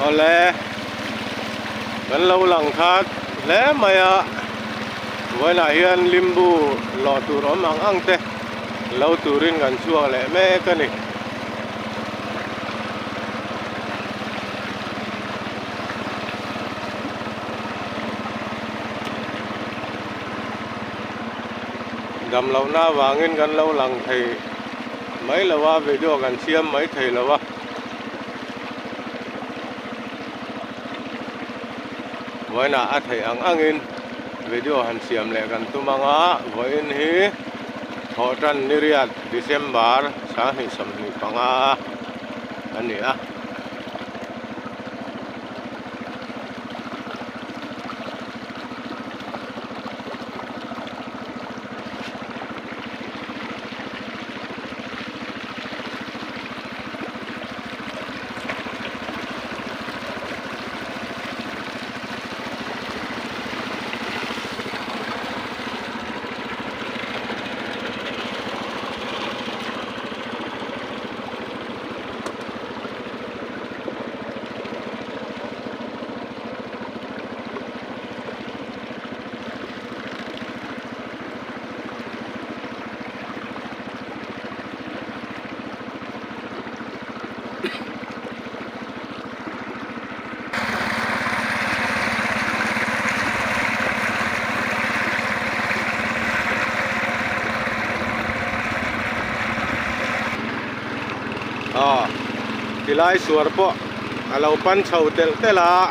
Awle, kan lo lang khat hle mai a, vawiinah hian limbu lawh tur awm ang ang te lo turin kan chhuak leh mek a ni. Dam lohna avangin kan lo lang thei mai lo a, video kan siam mai thei lo a. Vawiinah a theih ang angin video han siam leh kan tum ang a, vawiin hi thawhtan niriat December 2025 a ni a. Aw tilai suar pawh a lo pan chho telh telh a.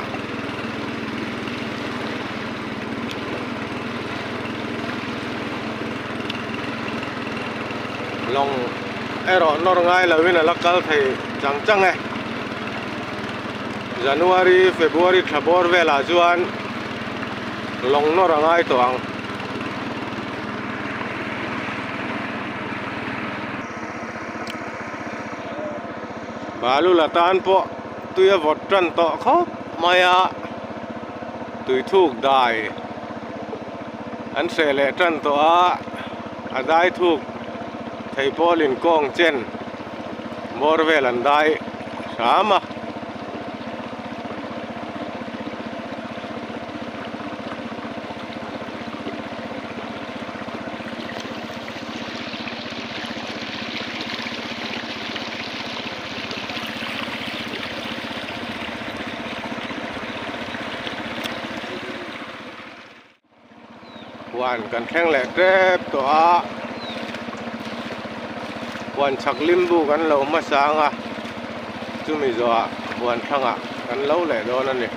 Lawng erawh nawr ngai lovin a la kal thei chang chang e. January, February thla bawr velah chuan lawng nawr a ngai tawh ang. Balu la tan pawh tui a vawt tan tawh khawp mai a, tui thuk dai an hreh leh tan tawh a, a dai thuk thei pawlin kawng chen bawr vel an dai hram a. Huan kan thleng leh tep tawh a, huan chhak limbu kan lo hmasa ang a, chumi zawhah huan thlangah kan lo leh dawn a ni.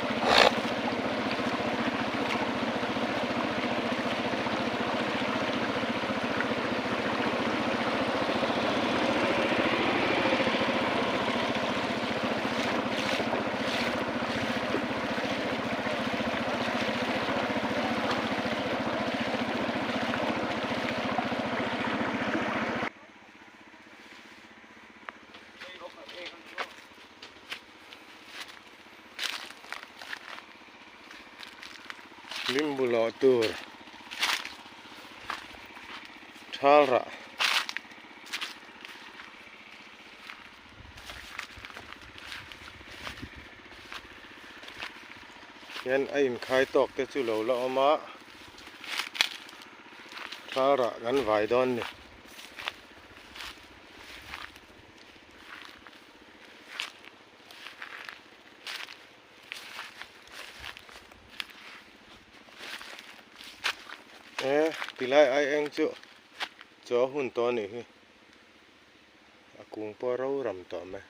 Limbu lawh tur thal rah. Hian a inkhai tawk te chu lo la awm a thal rah kan vai dawn ni. E tilai ai eng chu chaw hun tawh anih hi a kung pawh a ro ram tawh mai.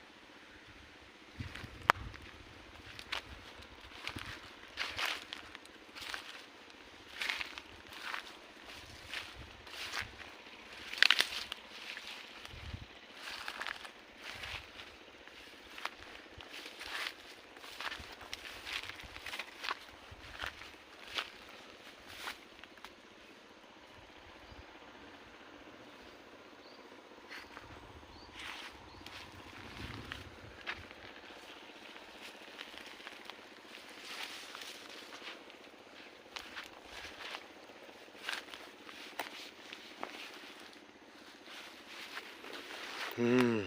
Umm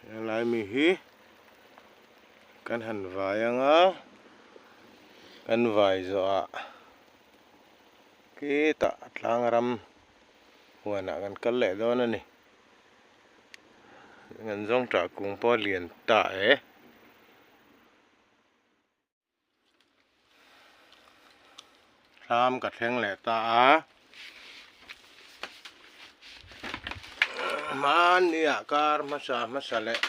helai mi hi. Kan han vai anga kan vai zawhah khitah tlang ram huanah kan kal leh dawn a ni. Kan zawng tah kung pawh a lian ta e. Thlam ka thleng leh ta a. Hmanni ah kar hmasa hmasa leh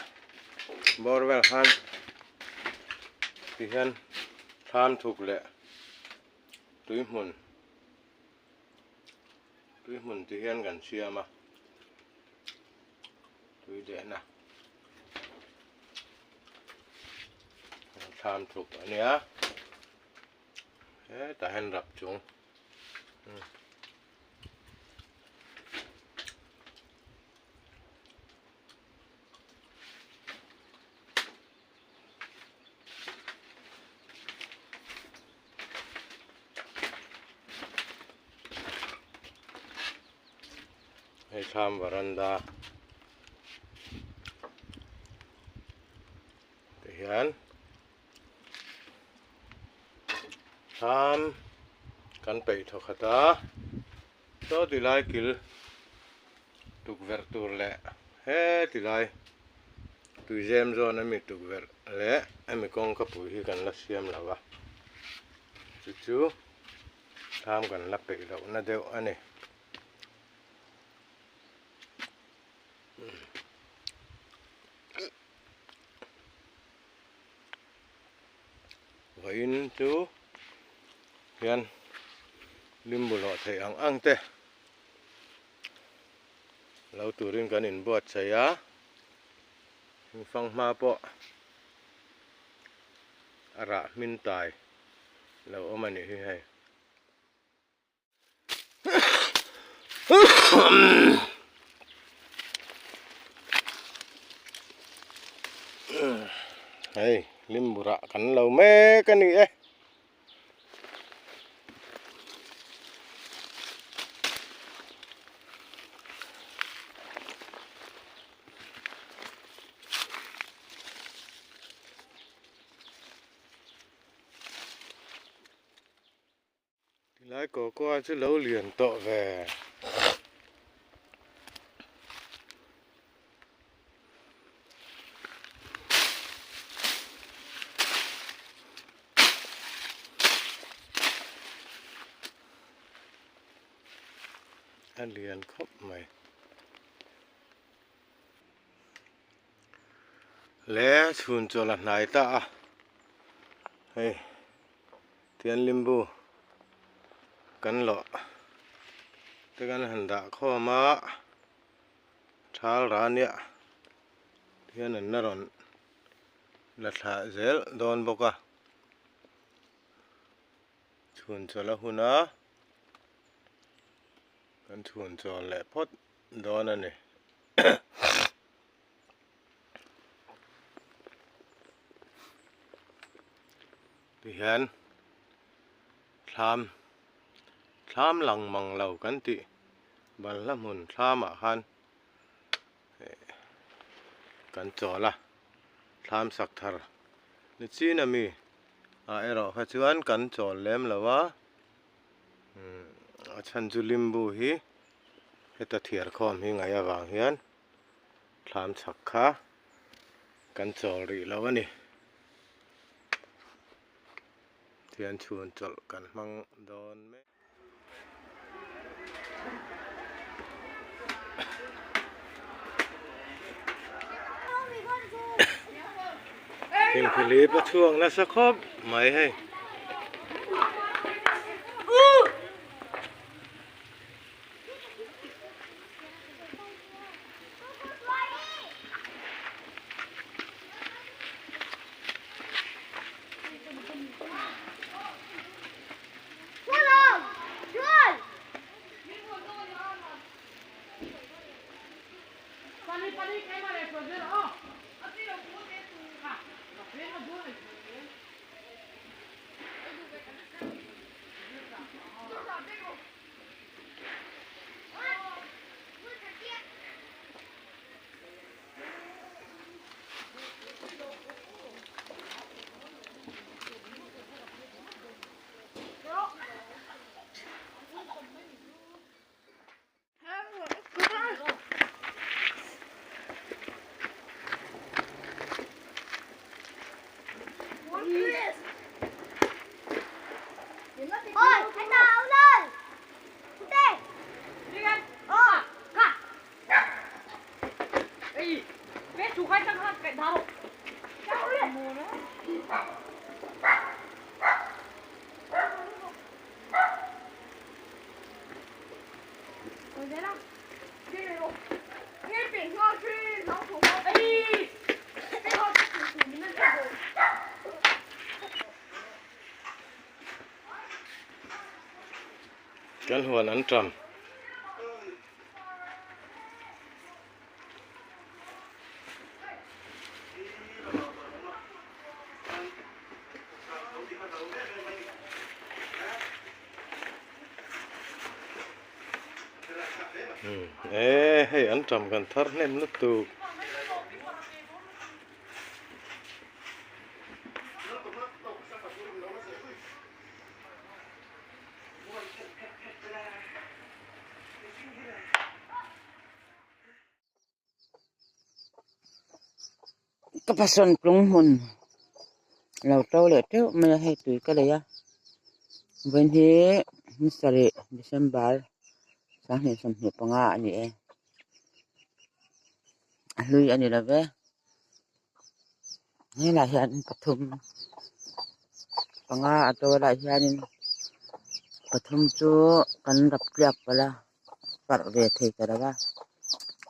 bawr vel khan ti hian thlam thuk leh tui hmun tui hmun ti hian kan siam a tui dehna. Thlam thuk a nia hetah hian rap chung Hei thlam varanda tihian thlam kan peih thaw khat a saw ti lai kil tukverh tur leh heti lai tuizem zawn ami tukverh leh hemi kawngka pui hi kan la siam lo va chu chu thlam kan la peih lohna deuh a ni. Vawiin chu hian limbu lawh theih ang ang te lo turin kan inbuatsaih a fanghma pawh a rah hmin tai lo awm a nih hi hei. Hei limburah kan lo mek a ni e. Tilai kawkua chu lo lian tawh ve. A lian khawp mai. Le chhun chawl a hnai ta a. Hei. Tian limbu kan lawh te kan han dah khawm a thal ra nia tihian an la rawn la thlah zel dawn bawk a chhun chawlh a hun a kan chhun chawl leh phawt dawn a ni. Tihian thlam thlam lang mang lo kan tih balhla hmun thlamah khan kan chawl a thlam sak thar ni chin ami ah erawh kha chuan kan chawl lem lo a a chhan chu limbu hi heta thiar khawm hi ngaih avang hian thlam chhak kha kan chawl rih lo a ni. Thian chhun chawlh kan hmang dawn mek. Thingphilip a chhuak nasa khawp mai hei. Kan huan an ṭam. E hei an ṭam kan thar hnem lutuk. Ka pasal tlung hmun lo to leh teuh mai a hei tui ka lei a vawiin hi ni sarih December sanghnih 25 a ni e a hlui a ni lo ve helaiah hian pathum panga a to laiah hianin pathum chu kan rap tliak palh a. Parh ve thei ta lo a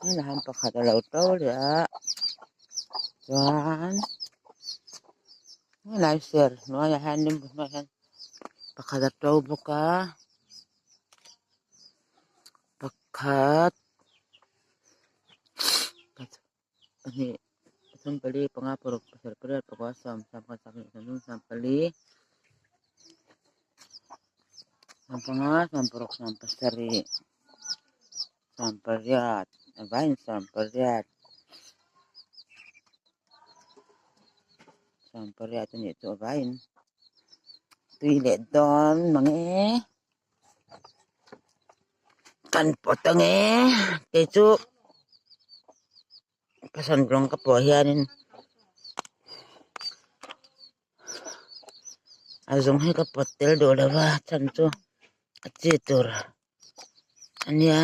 helaiah hian pakhat a lo to leh a chuan helai ser hnuaiah hian limbu hnuaiah hian pakhat a to bawk a pakhat pahnih pathum pali panga paruk pasarih pariat pakua sawm sawmkhat sawmhnih sawmthum sawmpali sawmpanga sawmparuk sawmpasarih sawmpariat a vaiin sawmpariat sawmpariat a nih chu a vaiin tui leh dawn mange kan pawt ange kei chu ka sawn rawng ka pawh hianin a zawng hi ka pawt tel duh lo va chhan chu a chi tur a nia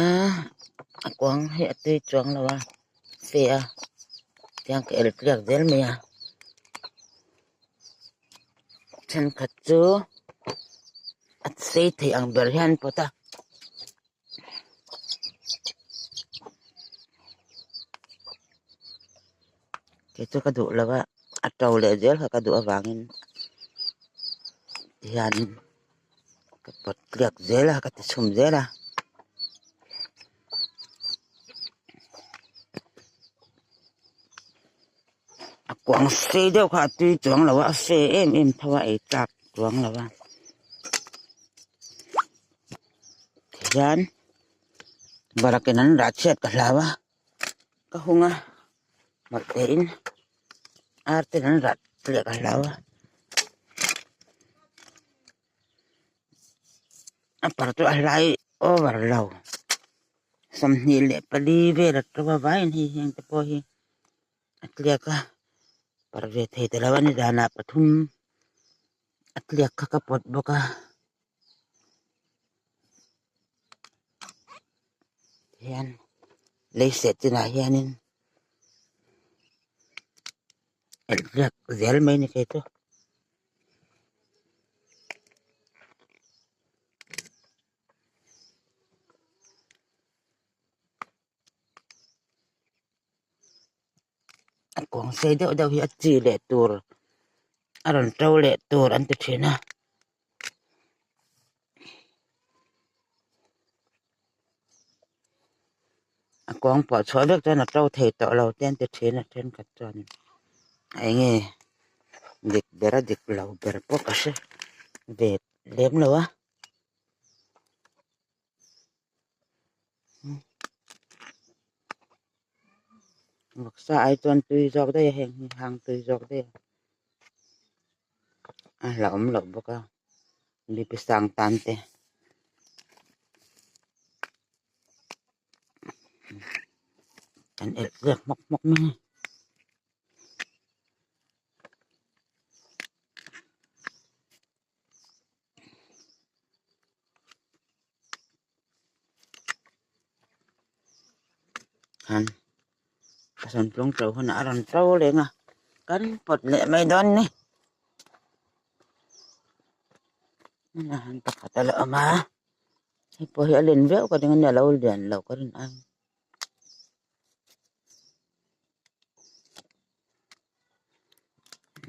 a kuang hi a tui chuang lo a fe a tiang ka el tliak zel mai a thenkhat chu a sei thei ang ber hian an pawt a. Kei chu ka duh lo a a to leh zel kha ka duh avangin tihianin ka pawt tliak zel a ka ti chhum zel a. A kuang sei deuh kha a tui chuang lo a a fe em em tho a ei tlak chuang lo a tihian barakin an rah chhiat ka hlau a ka hung a mawlh tein ar ten an rah leh ka hlau a a par chu a hlai over lo 24 vel a to a vaiin hei heng te pawh hi a tliak a parh ve thei ta lo a ni danah pathum a tliak kha ka pawt bawk a tihian lei seh chinah hianin elh tliak zel mai a ni kei chu. A kawng sei deuh deuh hi a chi leh tur a rawn to leh tur an ti thin a. A kawng pawh chhuah vek chuan a to thei tawh lo te an ti thin a thenkhat chuanin eng nge dik ber a dik lo ber pawh ka hre ve lem lo a. Vawksa ai chuan tui zawk daih a heng hi hang tui zawk daih a a hlauhawm loh bawk a mipi sang tan te an elh tliak hmawk hmawk mai a ni. Han a sawn tlung to hunah a rawn to leng a kan pawt leh mai dawn ni han pakhat a la awm a. Hei pawh hi a len viau ka ring a nia a lo lian lo ka rin ai.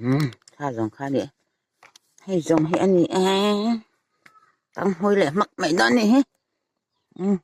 Umm kha zawng kha a ni hei zawng hi a ni e tang hawi leh hmak mai dawn a nih hi umm.